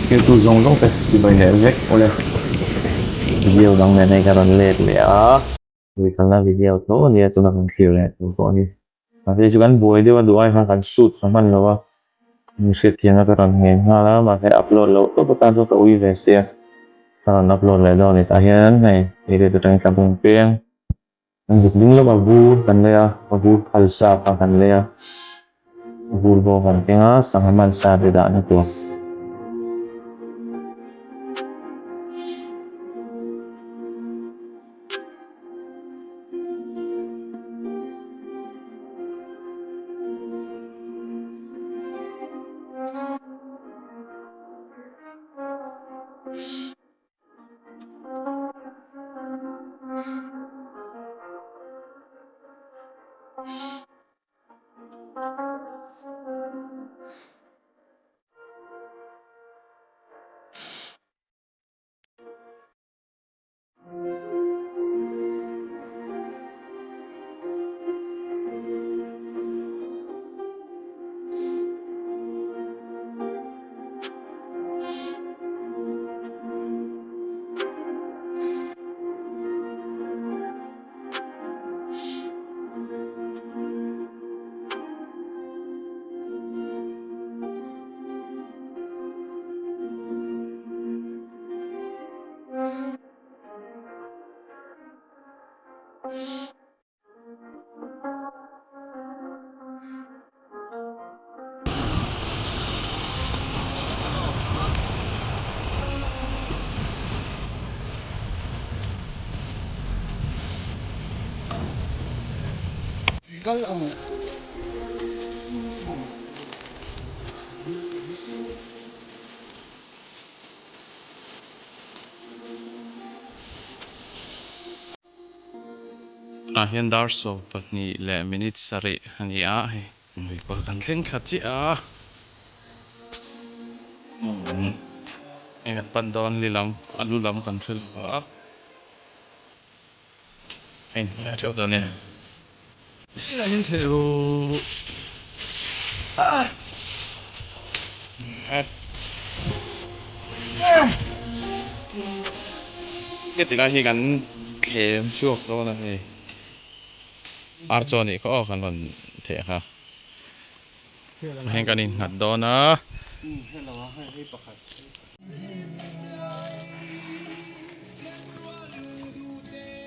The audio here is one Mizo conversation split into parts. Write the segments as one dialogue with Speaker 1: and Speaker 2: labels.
Speaker 1: Thiltu zawng zawng te chibai leh vek awle.
Speaker 2: Video dang nen hei ka rawn let leh a. Ruikalna video tho a nia tuna kan thlir leh tur pawh a ni. Mahse chu kan buai deuh a duh ai khan kan shoot ka hman lo a. Mi hriatthiamna ka rawn ngei nghal a mahse upload loh tawp atan chuan ka ui ve sia. Ka rawn upload leh dawn a ni tah hian hei area te atangin ka bung peng. Kan zuk ding lawk a vur kan lei a, a vur phal sa kha kan lei a, vur bawk kan keng a, sangha man sa te dahna tur. Tunah hian dar 12 leh minute sarih a ni a hei luikawr kan thleng thla chiah a hei kan pan dawn li lam a lu lam kan hre lo a hei hnuai teuh dawn e. Heti lai hi kan thlem chhuak dawn a hei ar chaw nih kha aw kan rawn theh kha heng kan innghat dawn a.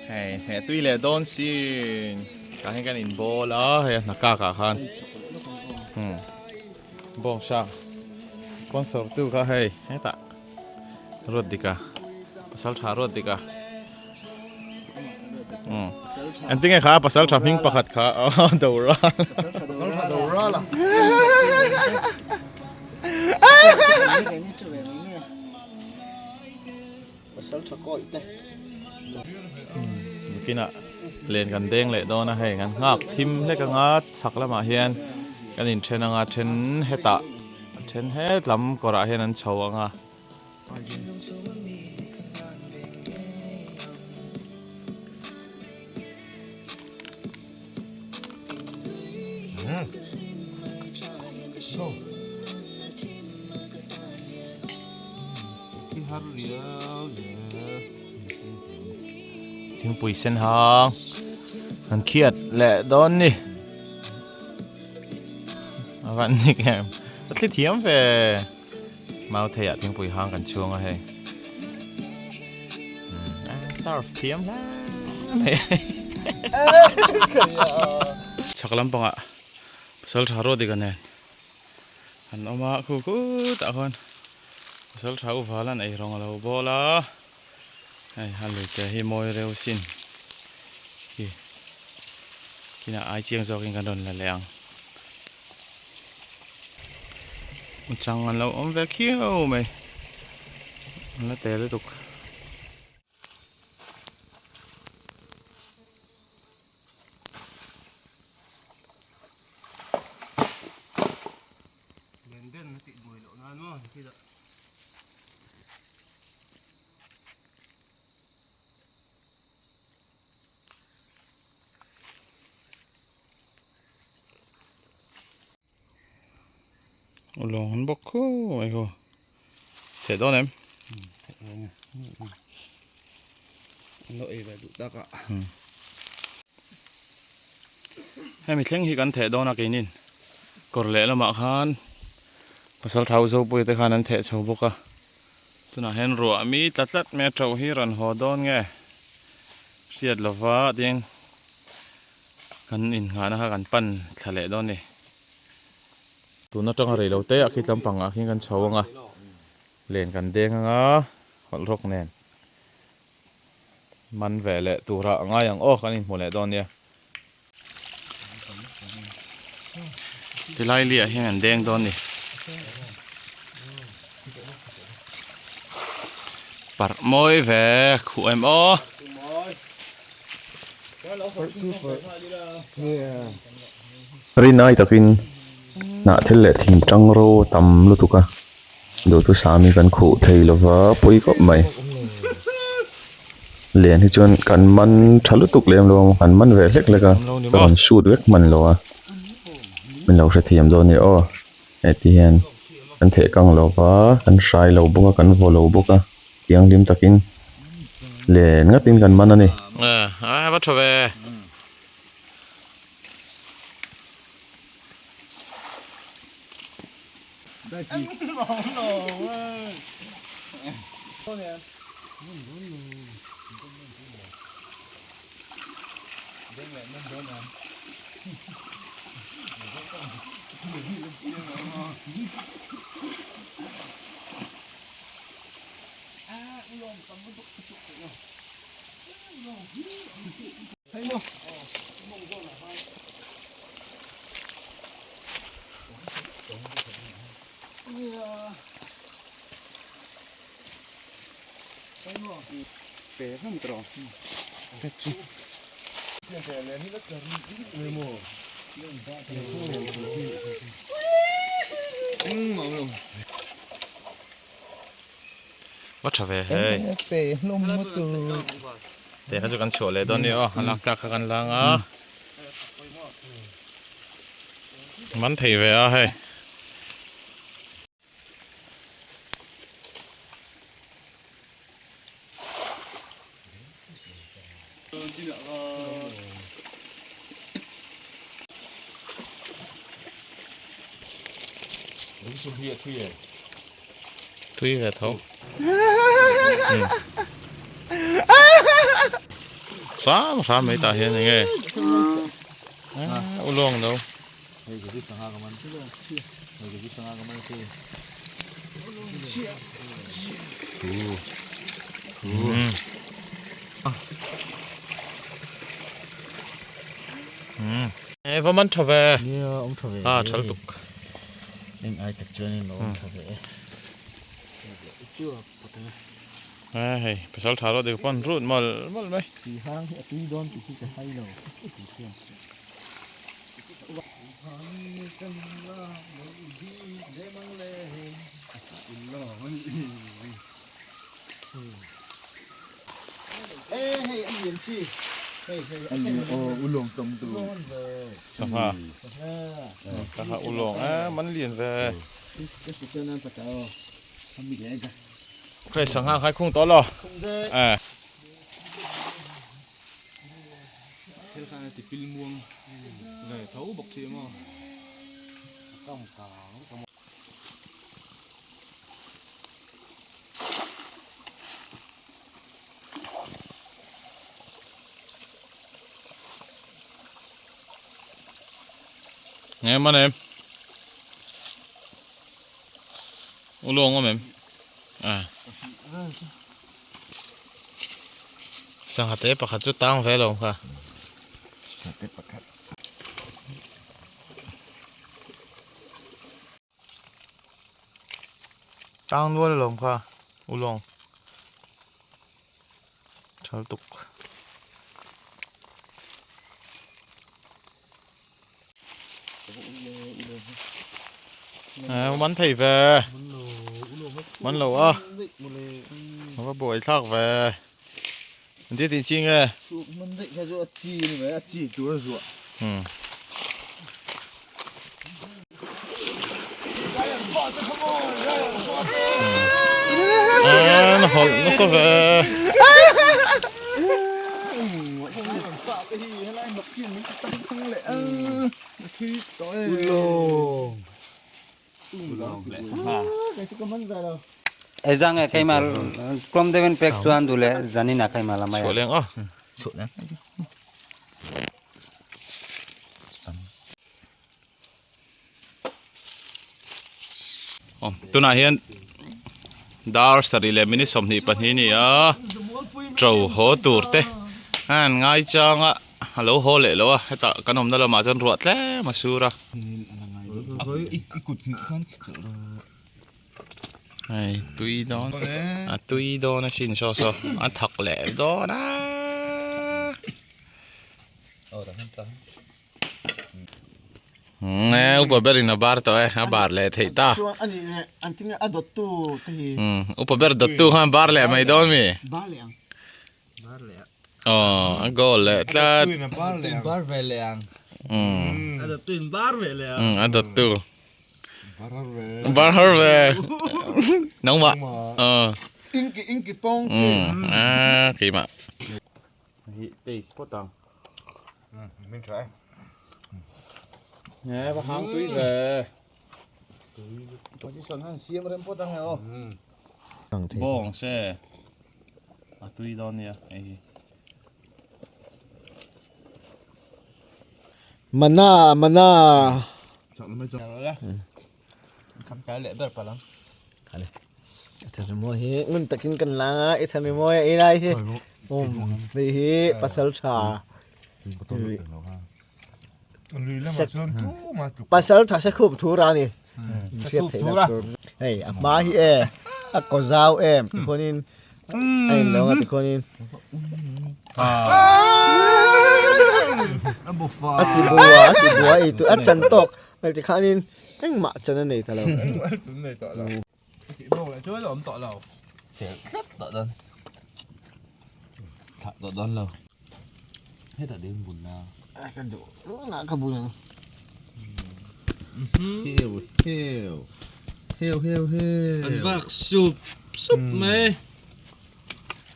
Speaker 2: Hei hmeh tui leh dawn sin tah hian kan in bawl a hei a hna kak ah khan bawng sha sponsor tu kha hei hetah ruat dik a pasal tha ruat dik a engtin nge kha pasal tha hming pakhat kha do ral pasal tha do ral a. Bikinah len kan deng leh dawn a hei kan nghak thim hlek anga chhak lamah hian kan inthen anga then hetah then het lam kawrah hian an chho anga. Thingpui sen hang an khiat leh dawn ni a van nik em a thli thiam ve mau thei ah thingpui hang kan chhuang a hei surf thiam hle mai chhak lampangah pasal tha ruat dik a nen an awm a khu khutah khuan pasal tha u val an ei rawng a lo bawl a hei a lui te hi mawi reuh sin khi kinah ai chiang zawkin kan rawn la leh ang. Chang an lo awm ve khiau mai an la tel lutuk. Lawng an bawk khawp mai khaw. Theh dawn em? Hemi thleng hi kan theh dawn a keinin kawr leh lamah khan pasal thau Zopuia te khan an theh chho bawk a. Tunah hian ruah mi tla tlat mai a ṭo hi rawn haw dawn nge hriat lova tiang kan innghahna kha kan pan thla leh dawn a ni. Tun atanga rei lo te ah khi tlampang ah khian kan chho ang a, len kan deng ang a, hawlh rawk nen man ve leh turah a ngai ang aw kan inhmu leh dawn nia. Tilai liah hian an deng dawn a ni. Parh mawi ve khuh em aw.
Speaker 1: Rinai takin hnah thil leh thing tang ro a tam lutuk a, duhthusam hi kan khuh thei lova pawi khawp mai. Lian hi chuan kan man tha lutuk lem lo a, kan man ve hlek hlek a, ka rawn shoot vek hman lo a, min lo hrethiam dawn a ni aw. Heti hian kan theh kang lo va, kan hrai lo bawk a, kan vaw lo bawk a, thianghlim takin len ngatin kan man a ni.
Speaker 2: A va tha ve. Va tha ve hei. Te kha chu kan chhuah leh dawn ni aw a lak tlak kha kan lang a. Man thei ve a hei. Tui ve tho. Hram hram mai tah hian enge. Ulawng no. E va man tha ve.
Speaker 3: Nia awm tha ve.
Speaker 2: A thal tuk.
Speaker 3: Eng ai tak chuan in awm tha ve e.
Speaker 2: A hei pasal tha rawh dik pawn rut mal mal mai.
Speaker 3: Tui hang hi a tui dawn tih hi ka hai lo.
Speaker 2: Sangha sangha ulawng a man lian ve hei sangha khai khung tawh lo eh.
Speaker 4: Thil khan a ti pil muang ve tho bawk si maw.
Speaker 2: Nghe man em. Ulawng awm em? À. Sangha te pakhat chu tang ve lo kha.
Speaker 3: Sangha te pakhat.
Speaker 2: Tang nual alawm kha ulawng. Thal tuk. Man thei ve man lo a va buai thlak ve an ti tih chi nge
Speaker 4: hawlh nasa ve. Chhuah leng a. Aw tunah hian dar sarih leh minute 22 a ni a to haw tur te a han ngai chang a a lo haw leh lo a hetah kan awmna lamah chuan ruah tlem a sur a. Hei tui dawn a tui dawn asin saw saw a thak leh dawn a. Nge upa berin a bar tawh e a bar leh theih ta
Speaker 3: Chuan a nih leh an tinge a dawttu te hi.
Speaker 4: Umm upa ber dawttu khan bar leh mai dawn mi?
Speaker 3: Bar leh ang. Bar leh ang.
Speaker 4: Aw a goal leh tlat.
Speaker 3: A dawttu in a bar leh ang. Bar ve leh ang.
Speaker 4: Umm.
Speaker 3: A dawttu in bar ve leh ang.
Speaker 4: Umm a dawttu.
Speaker 3: Bar har ve.
Speaker 4: Bar har ve. Nangmah. Aw.
Speaker 3: Inki inki pawng.
Speaker 4: Umm a keimah. Hi taste phawt ang.
Speaker 3: Min tha e.
Speaker 4: Nge va hang tui ve.
Speaker 3: Position han siam rem phawt ang e aw.
Speaker 4: Bawng se a tui dawn nia hei hi.
Speaker 3: Mana mana. Hi ngun takin kan lang a i than rimawi a ei lai hi um hei hi pasal tha pasal tha se khup thur a ni hriat theih na tur hei a hma hi e a kaw zau em tikhuanin a in lo ang a tikhuanin a ti bua a ti bua ei tur a chan tawk hei tikhanin Engmah chan a nei ta lo.
Speaker 4: Engmah chan a nei tawh lo. Tih bawk leh chuan a awm tawh lo. Chelh tlat tawh dawn. Thlah tawh dawn lo. Hetah ding bun na.
Speaker 3: Ai ka duh rungah ka bun ang.
Speaker 4: Heu heu. Heu heu heu.
Speaker 5: An vak sup sup mai.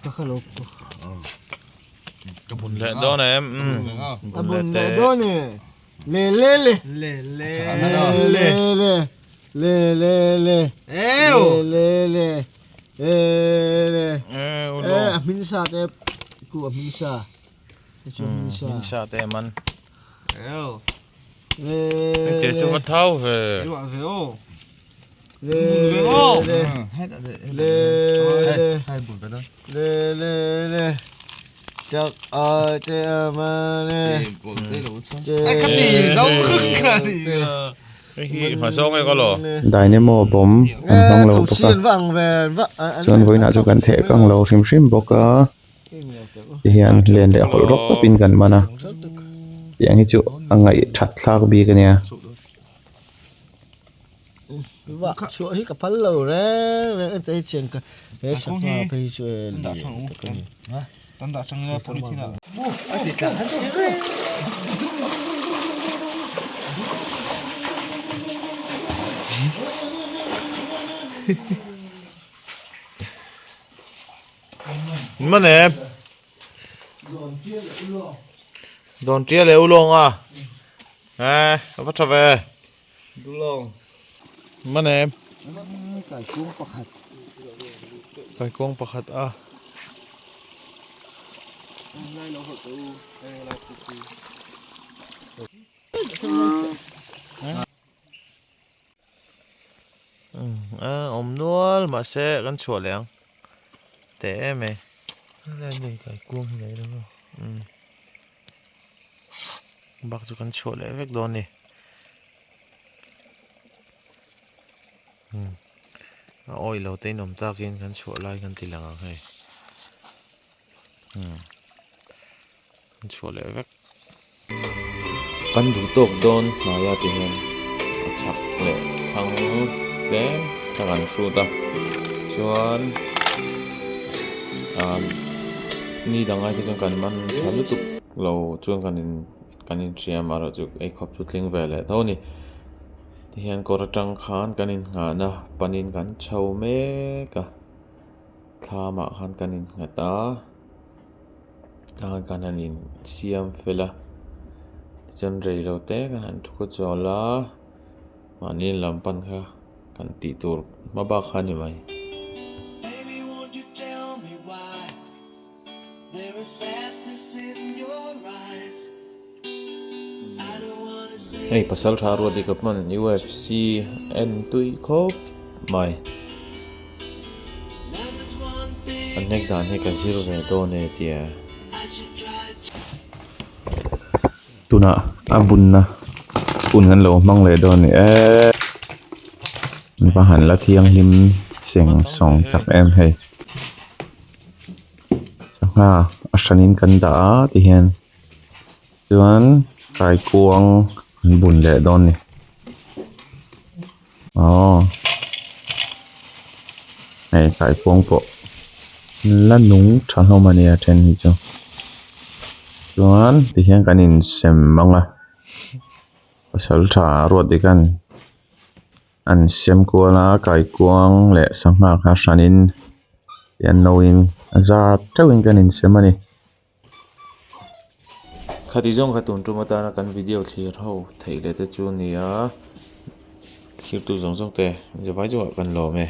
Speaker 3: Ka kha lo.
Speaker 4: Ka bun leh dawn em.
Speaker 3: A bun leh dawn e. Le le le.
Speaker 5: Le le
Speaker 3: le le le le le.
Speaker 5: Eo.
Speaker 3: Le le le le.
Speaker 4: Eo
Speaker 3: lo. A hmin sa te ku a hmin sa. Chu hmin sa.
Speaker 4: Hmin sa te man.
Speaker 5: Eo.
Speaker 3: Le.
Speaker 4: Te chu va thau ve.
Speaker 5: Eo ve o.
Speaker 3: Le le le le. Le le le. Chak a te a ma le.
Speaker 5: Ai ka ti zo ka ti.
Speaker 4: Hei hma zawng e ka lo.
Speaker 1: Dynamo bomb an hmang lo bawk a chuan vawiinah chu kan theh kang lo hrim hrim bawk a tihian len leh hawlh rawk tawpin kan man a tiang hi chu a ngaih that thlak bik a nia.
Speaker 3: Vah chhuah hi ka phal lo reng reng ente hi chian ka he sangha phei hi chu e lian tak a ni.
Speaker 4: Man em Dawn tia leh ulawng a eh a va tha ve. Dulawng. Man em?
Speaker 3: Kaikuang pakhat.
Speaker 4: Kaikuang pakhat a. A awm nual mahse kan chhuah leh ang teh em e. Kaikuang hi nei lo maw. Bak chu kan chhuah leh vek dawn a ni. A awih lo te in awm takin kan chhuah lai kan ti lang ang hei. Kan chhuah leh vek. Kan duh tawk dawn hnaia ti hian a chhak leh thlang tlem kha kan hrut a chuan ah ni dang ai te chuan kan man tha lutuk lo chuan kan in kan inhriam erawh chu ei khawp chu tling ve leh tho a ni tihian kawr atang khan kan innghahna panin kan chho mek a.
Speaker 2: Thlam ah khan kan innghat a tah khan kan han insiam fel a tichuan reilote te kan han thu khaw chawl a mahni lam pan kha kan tih tur hma bak kha a ni mai. Hei pasal tha ruat hi ka hman UFC en tui khawp mai an hnek dan hi ka zir ve dawn e tia.
Speaker 1: Tunah a bunna hun kan lo hmang leh dawn a ni e va han la thianghlim seng sawng tak em hei sangha a hranin kan dah a tihian. Chuan kaikuang an bun leh dawn a ni aww hei kaikuang pawh la nung tha hlawm a nia then hi chu chuan tihian kan insem ang a pasal tha ruat dik an an sem kual a kaikuang leh sangha kha hranin an lo in a zat theuhin kan insem a ni.
Speaker 2: Khati zawng kha tun tum atana kan video thlir ho theih leh te chu a ni a, thlir tu zawng zawng te zavai chungah kan lawm e.